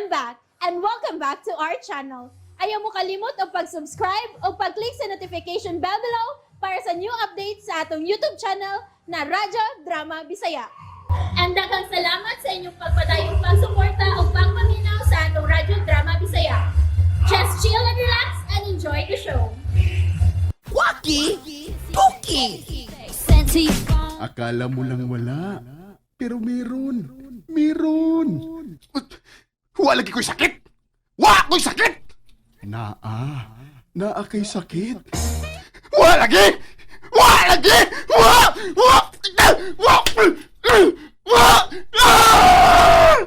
I'm back and welcome back to our channel. Ayaw mo kalimot og pag-subscribe o pag-click sa notification bell below para sa new updates sa atong YouTube channel na Radyo Drama Bisaya. And daghang salamat sa inyong pagpadayong pagsuporta o pagpaminaw sa atong Radyo Drama Bisaya. Just chill and relax and enjoy the show. Waki! Tuki! Akala mo lang wala. Pero meron. Meron. Wala lagi ko'y sakit! Wa ko'y sakit! Naa. Naa kay sakit. Wa lagi! Wa lagi! Wa! Wa! Wa! Wa! Ah!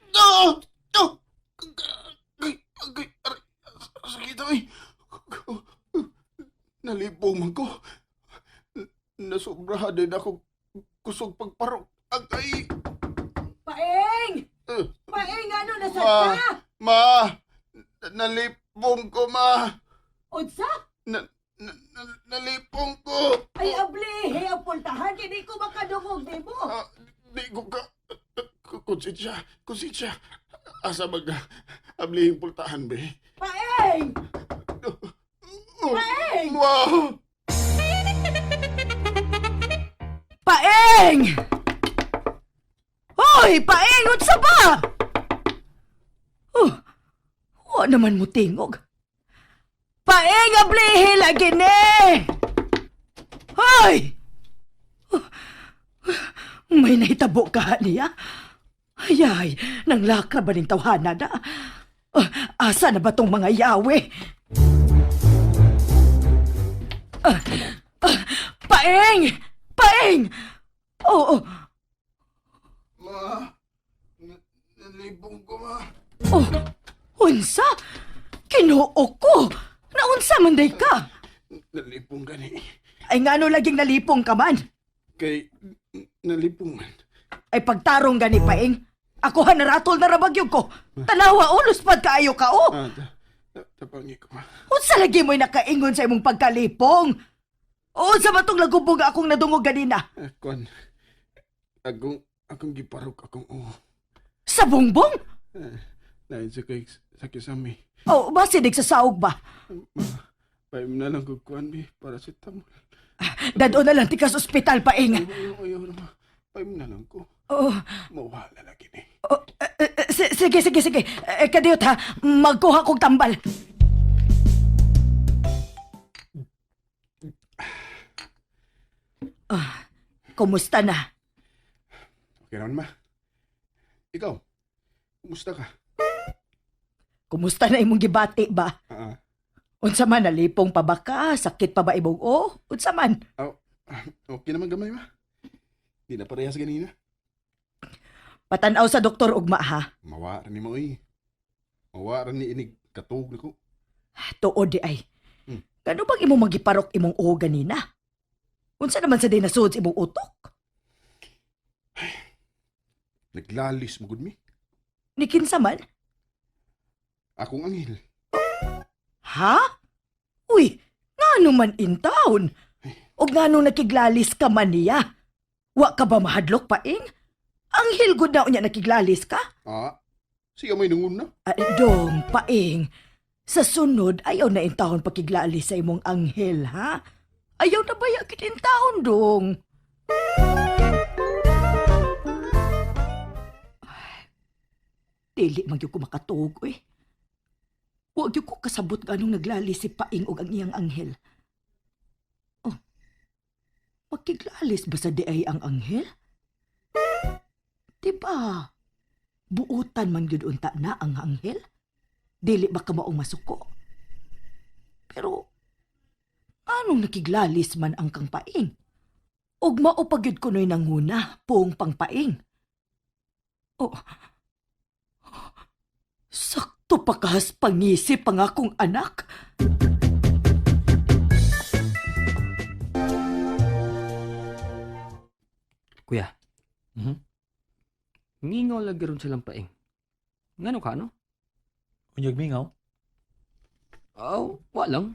No! No! Agay, agay, aray, sakit ay. Nalipong man ko. Nasobrahan din ako kusog pagparok. Agay! Paeng! Eh, Paeng, ano, nasad Ma! ka? Ma! Nalipong ko, ma! Unsa? Na, na, na, nalipong ko! Ay, ablihe ang pultahan, hindi ko makadungog di mo. Ah, di ko ka... Konsensya, konsensya. Asa mag ablihing pultahan, be? Paeng! Paeng! Ma! Paeng! Hoy, paeng, unsa ba? Oh, wa naman mo tingog. Paeng, ablihe lagi ni! Hoy! Oh, may nahitabo ka niya? Ay, ay, nang lakra ba ning tawhana na? Oh, asa na ba tong mga yawe? Ah, ah, paeng! Paeng! Oo, oh, Ma! Nalipong ko, ma. oh, unsa? Kinuo ko! Naunsa man day ka? Nalipong gani. Ay ngano laging nalipong ka man? Kay, nalipong man. Ay pagtarong gani paeng. Ako ha naratol na rabagyog ko. Tanawa ulos pad kaayo ka o. Ah, tapangi ko, ma. Unsa lagi mo'y nakaingon sa imong pagkalipong? Unsa ba tong lagubog akong nadungog ganina? Ah, kuan. Akong giparok akong uho. Sa bongbong? Ah, dahil sa kay sa kisami. Oh, basinig sa saog ba? Ma, paim na lang kog kuan bi paracetamol. Dado na lang tika sa ospital paeng. Ayaw, ayaw na ma. Paim na lang ko. Oh, Mawala lagi ni. oh, eh, eh, sige, sige, sige. Eh, kadiyot ha, magkuha kog tambal. Ah, kumusta na? Okay naman ma. Ikaw, kumusta ka? Kumusta na imong gibati ba? Ah, Unsa man nalipong pa ba ka? Sakit pa ba imong o? Unsa man? ah, okay naman gamay ma. Di na parehas ganina. Patanaw sa doktor ugma ha. Mawa ra ni mo oy. Mawa ra ni inig katug nako. Tuod di ay. Kano bang imong magiparok imong o ganina? Unsa naman sa day nasud sa imong utok? Naglalis mo gud mi. Ni kinsa man? Akong anghel. Ha? Uy, ngano man in town? Og ngano nakiglalis ka man niya? Wa ka ba mahadlok paing? Ang hilgod na unya nakiglalis ka? Ah, siya may nangun na. Ah, dong, paing. Sa sunod, ayaw na intahon pakiglalis sa imong anghel, ha? Ayaw na baya kit intahon, dong. Ay, dili man gyud ko makatuog, uy. Wa gyud ko kasabot ganong naglalis si Paing og ang iyang anghel. Oh, makiglalis ba sa diay ang anghel? Di ba? Buutan man gyud unta na ang anghel? Dili ba ka maong masuko? Pero anong nakiglalis man ang kang paing? Ug mao pa gyud kunoy nanguna puong pangpaing. Oh. Sakto pa kahas pangisip ang akong anak. Kuya. Ngingaw lagi ron silang paing. Ngano ka, no? Unyag mingaw. Aw, wa lang.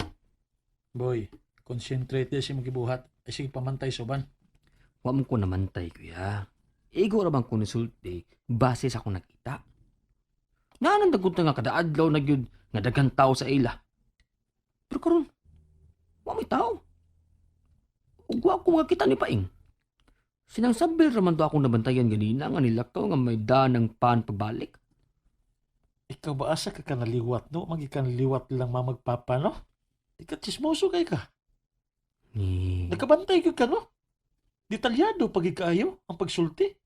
Boy, concentrate di siya magibuhat. Ay sige pamantay soban. Wa mo ko namantay, kuya. Igo ra bang kunisulti base sa akong nakita. Naanang dagunta nga kada adlaw na gyud nga daghan tao sa ila. Pero karon, wa may tao. Ug wa ko makakita ni Paing. Sinang sabil raman to akong nabantayan ganina nga nilakaw nga may danang pan pabalik. Ikaw ba asa ka kanaliwat, no? Magikanliwat lang mamagpapa, no? Ikaw chismoso kay ka. Ni. Nakabantay gyud ka, no? Detalyado pag kaayo ang pagsulti.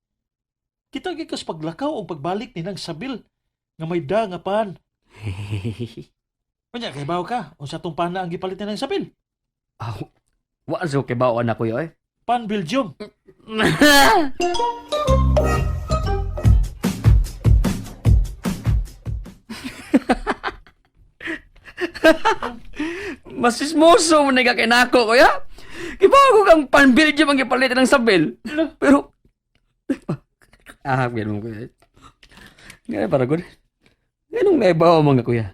Kita gyud kas paglakaw o pagbalik ni nang sabil nga may da nga pan. Unya kay bawo ka unsa tong pana ang gipalit ni nang sabil? Ah, wa sa kay bawaan ako yo eh. Pan Belgium. Masismoso mo na ka kinako, kuya. Iba ko kang panbilyo ang gipalit ng sabil. Pero, ah, ganun mo, kuya. Ganun para good. Ganun naibaw mga kuya.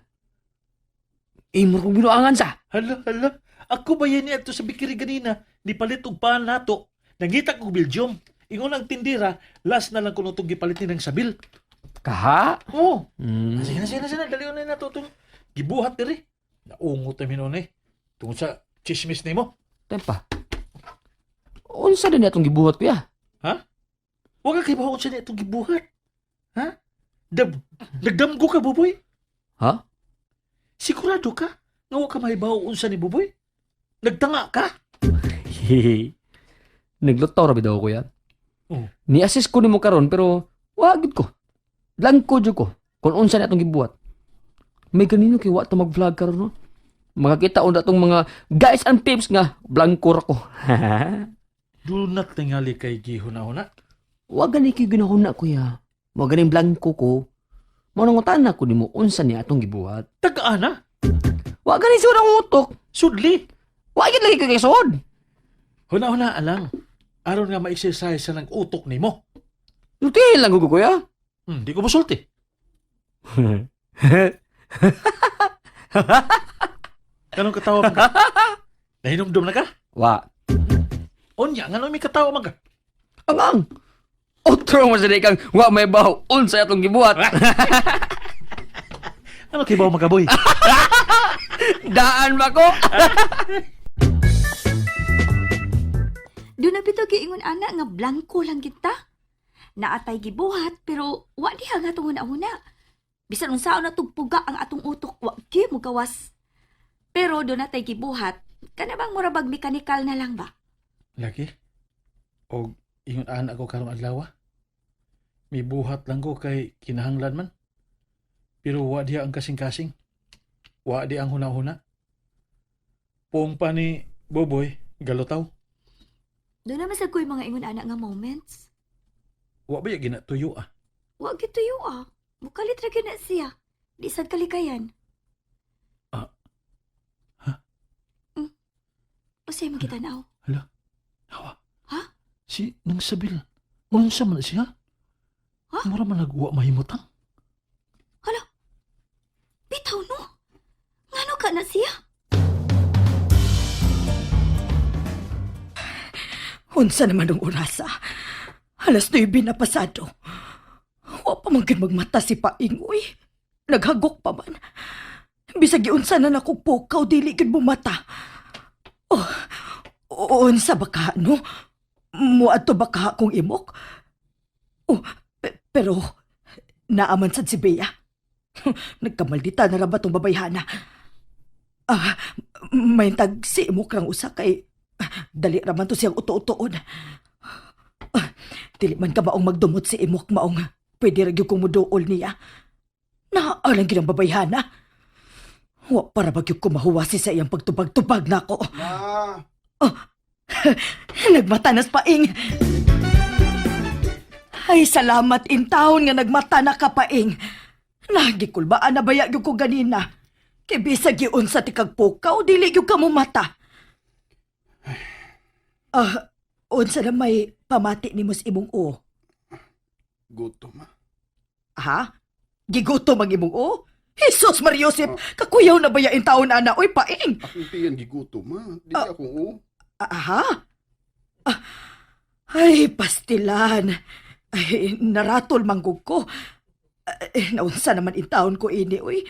Imor kong binuangan sa. Hala, hala. Ako ba yan ato sa bikiri ganina? Nipalit og pan nato. Nangita kog Belgium. Ingon ang tindira, last na lang kuno tong gipalit ni nang sabil. Kaha? Oh, Mm. sige na, sige na, sige na. Dali na nato itong gibuhat diri. Naungot na minuon eh. Tungod sa chismis nimo. Tempa. Unsa din atong gibuhat, kuya? Huwag ka kay sa niya itong gibuhat. Ha? Dab, nagdamgo ka, Buboy? Ha? Sigurado ka? Nga wa ka mahibaw unsa ni Buboy? Nagtanga ka? Naglutaw ra bitaw kuya. Oh. Ni-assist ko nimo karon pero wa gid ko. Langko jud ko kung unsa ni atong gibuhat. May ganino kay wa ta mag-vlog karon no. Makakita unta tong mga guys and peeps nga blanko ra ko. Do not tingali kay gihuna-huna. Wa gani kay ginahuna kuya. Wa ganing blanko ko. Mao nang na ko nimo unsa ni atong gibuhat. Tagaan na. Wa gani sura ang utok. Sudli. Wa gid lagi kay sud. Huna-huna alang. Aron nga ma-exercise sa ng utok nimo. Lutihin lang ko kuya. Di ko musulti. Kanong katawa man ka? Nahinumdum na ka? Wa. Unya, nga may katawa man ka? Ang ang. Otro mo sa kang wa may baho unsa atong gibuhat. Ano kay bawo magaboy? Daan ba ko? Doon na bitaw giingon ana nga blanko lang kita. Naatay gibuhat pero wa diha nga atong una-una. Bisan unsaon na tugpuga ang atong utok wa gyud mo gawas. Pero doon natay gibuhat, kana bang mura bag mekanikal na lang ba? Lagi. Og ingon ana ako karong adlaw. Mibuhat lang ko kay kinahanglan man. Pero wa diha ang kasing-kasing. Wa di ang huna-huna. Puong pa ni Boboy, galutaw. Doon na masag ko'y mga ingon ana nga moments. Wa ba ya ginatuyo ah. Wa gyud tuyo ah. Mukalit ra gyud na siya. Di sad kalikayan. Ah. Ha? Usay mo kita naaw. Hawa. Ha? Si nang sabil. Unsa man na siya? Ha? Mura man nagwa mahimutang. Hala. Bitaw no. Ngano ka na siya? Unsa naman ang orasa? Alas 9 na pasado. Wa pa man gyud magmata si Paing, uy. Naghagok pa man. Bisag giunsa na nakog pukaw, dili gyud bumata. Oh, unsa ba ka, no? Muadto ba ka akong imok? Oh, pero naaman sad si Bea. Nagkamaldita na ra ba tong babayhana? Ah, may tag si imok rang usa kay dali raman to siyang uto-utoon. Ah, dili man ka maong magdumot si imok maong pwede ra gyud kong muduol niya. Naaalang gyud ang babayhana. Wa para ba gyud ko mahuwasi sa iyang pagtubag-tubag nako. Ma! Nagmata nas paing. Ay, salamat intawon nga nagmata na ka paing. Nagikulbaan na baya gyud ko ganina. Kay bisag giun sa tikag pukaw, dili gyud ka mumata. Ah, unsa na may pamati nimo sa imong o? Gutom ah. Ha? Gigutom ang imong o? Jesus Mariosep, kakuyaw na baya intawon ana oy paing. Akong tiyan gigutom ah. Dili akong o. Aha. Ah, ay, pastilan. Ay, naratol manggug ko. Eh, naunsa naman in taon ko ini, uy.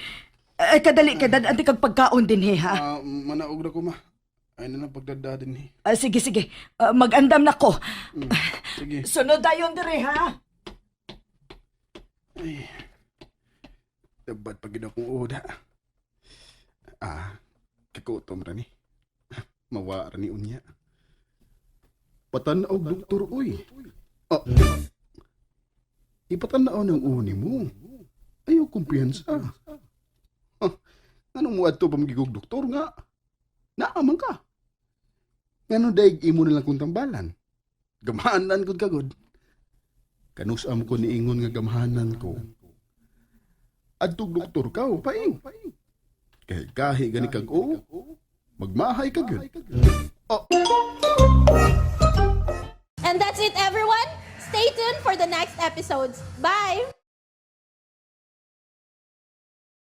Eh, kadali kay dad kag pagkaon din he, ha? Ah, manaog na ko ma. Ay na lang pagdada din eh. Ah, sige, sige. Ah, mag-andam na ko. Sige. Sunod dayon dire, ha? Ay. Dapat pag gid akong uda. Ah, kagutom ra ni. Mawa ra ni unya. Patan-aw doktor uy. Ah. Ipatan-aw ng uni mo. Ayaw kumpiyansa. Ah, anong mo adto pa magigog doktor nga? Naaman ka. Ngano daig imo na lang kung tambalan. Gamahanan gud kagod. Kanus-am ko niingon nga gamhanan ko. Adtog doktor ka o paing. Kay kahi gani kag oo. Magmahay ka gyud. Oh. And that's it, everyone. Stay tuned for the next episodes. Bye!